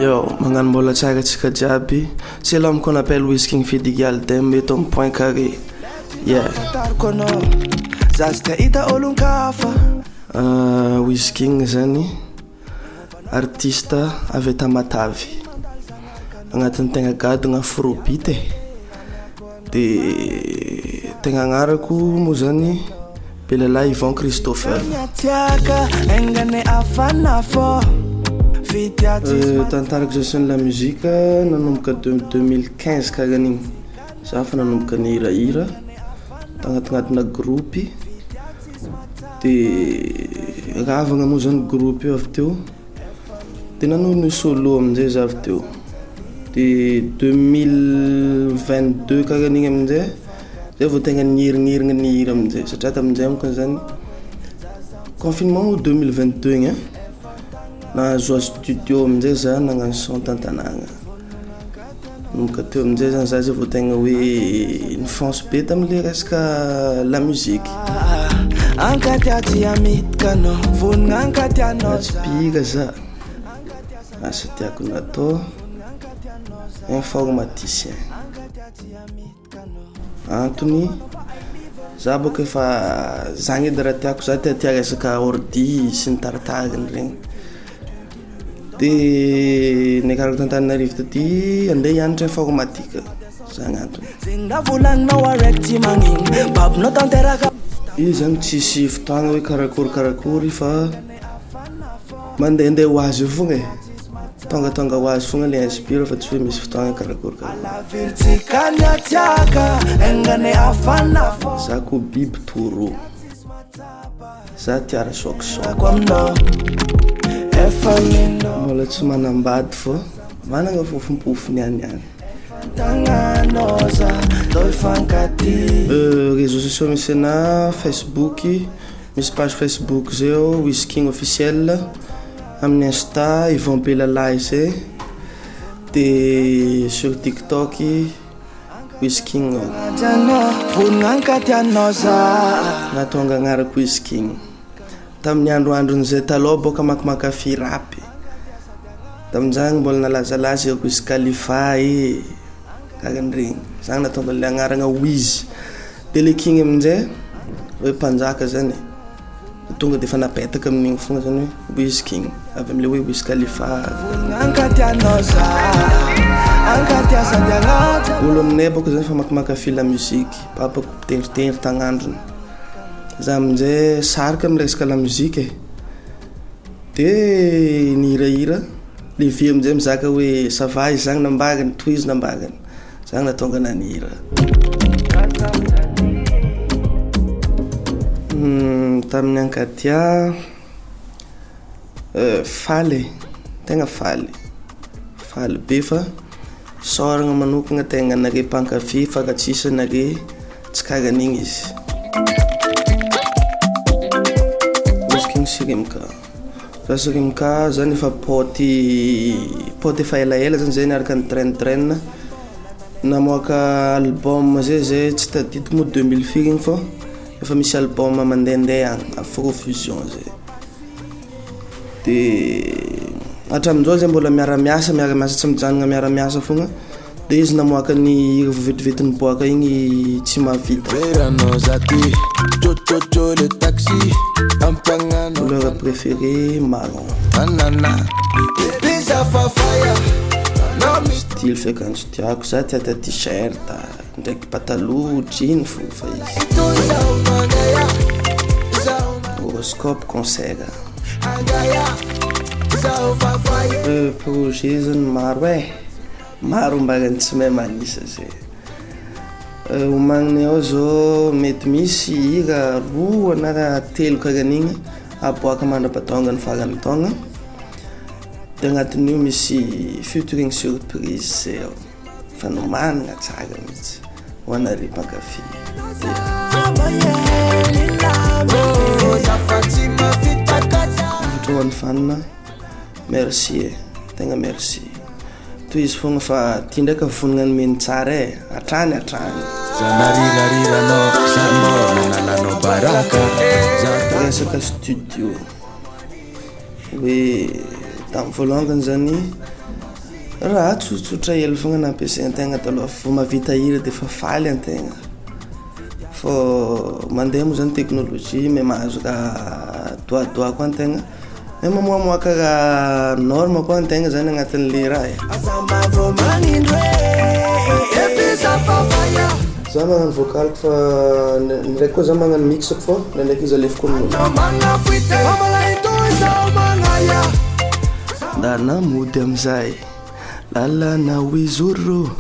Yo, magnano mbola tsara antsika jiaby. C'est l'homme qu'on appelle Wiz King Fidigal Dem eto amin'ny Point Carré. Yeah. Fantariko anao Za tsy te hahita olon-kafa Wiz King zany artiste avy Tamatave. Agnatin'ny tegna gadona afrobeat e. De tegna agnarako moa zany Belalahy Yvon Christopher. Tantarako zay sy ny la musique nanomboka 2015 karaha an'igny. Za fa nanomboka nihirahira tagnatignatina groupe de ravagna moa zany groupe io avy teo. De nanohy solo aminjay za avy teo. De 2022 karaha an'igny aminjay zay vao tegna niherignerigna nihira aminjay satria tamin'izay manko zany confinement moa 2022 igny a, nahazoazo studio aminjay za nagnano son tan-tanàgna. Nanomboka teo aminjay zany za zay vao tegna hoe nifonce be tam'le resaka la musique. Raha tsy mpihira za, asa tiako natao informaticien. Antony, za bôka efa zagny edy raha tiako, za tiatia resaka ordi sy ny taritariny regny. De niakarako t'Antananarivo taty andeha hianatra informatique, zany antony. Io zany tsisy fotoagna hoe karakory karakory fa mandehandeha ho azy eo fogna e. Tongatonga ho azy fogna le inspire fa tsy hoe misy fotoagna karakory karakory. Za koa biby taureau, za tia raha sôkisôky. Mbola tsy manambady fô managna fofompofony ihany ihany. Réseaux sociaux misy anahy: Facebook, misy page Facebook zay ao Wiz King officiel, amin'ny Insta Yvon Belalahy zay, de sur TikTok Wiz King. Nahatonga agnarako Wiz King tamin'ny androandron'izay taloha bôka makimankafy rap, tamin'izany mbola nalazalaza Wiz Khalifa e, karahan'iregny, zany nahatonga le agnarana Wiz. De le King aminjay hoe mpanjaka zany e, tonga de efa napetaka amin'igny fogna zany hoe Wiz King avy am'le hoe Wiz Khalifa. Olo aminay bôka zany fa makimankafy la musique, papako mpitendritendry tagnandrony, za aminjay sarika amy resaka la musique e, de nihirahira, le vieux aminjay mizaka hoe ça va izy zany nambarany, tohizo nambarany, zany nahatonga anahy nihira. Tamin'ny Ankatia faly e, tegna faly, faly be fa isaoragna manokagna tegna anare mpankafy fa raha tsisy anare tsy karaha an'igny izy. Wiz King sy Rimka, za sy Rimka zany efa pote pote efa elaela zany zay niaraka nitrainitraina, namoaka album zay zay tsy tadidiko moa 2000 firy igny fô efa misy album mandehandeha agny afro fusion zay. De hatramin'izao zay mbola miara-miasa, miara-miasa tsy mijanona miara-miasa fogna, de izy namoaka ny hira vao vetivety niboaka igny tsy mahavita. Couleur préférée marron. Style fiakanjo tiako, za tiatia t-shirt ndraiky pataloha, jean fô fa izy. Horoscope cancer. Projet zany maro e, maro ambarany tsy mahay manisa zay. Homaninay ao zao mety misy hira roa na raha telo karaha an'igny aboaka mandra-pahatonga ny faran'ny taogna. De agnatin'io misy featuring surprise zay ao, fa nomanina tsara mihitsy ho anareo mpankafy. Hafatra ho an'ny fan, merci e, tegna merci. Tohizo fogna fa ty ndraiky vonona hanome ny tsara e, hatrany hatrany. Resaka studio hoe tamin'ny voalongany zany. Raha tsotsotra hely fogna nampiasain-tegna taloha vao mahavita hira dia efa faly antegna. Fô mandeha moa zany teknolojia, miha mahazo raha doadoa koa antegna, miha mamoamoaka raha norme koa antegna zany agnatin'le raha e. Za magnano vocal-ko fa ndraiky koa za magnano mix-ko fô ndraindraiky izy alefako amin'olo. Ndana mody amizay lalana ho izoro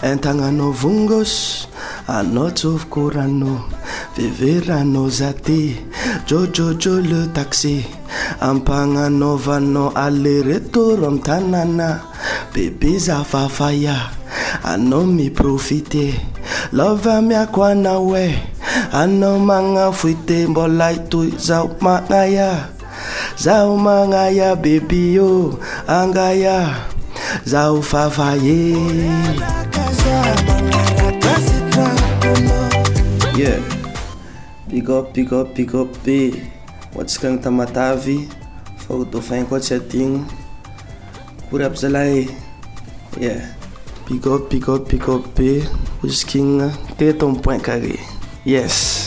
entagnanao vongos anao tsofiko rano veveranao za ty jojojo le taxi ampagnanaovanao aller retour am tanàna bebe za fafaya anao miprofite love amiako anao e anao magnafoite mbola hitohy zaho magnaya zaho magnaya baby ô angaya zaho fafaye. Yeah, big up, big up, big up be ho antsika any Tamatavy, Fort Dauphin koa tsy adigno, akory aby zalahy e, yeah. Big up, big up, big up be Wizking teto amin'ny Point Carré, yes.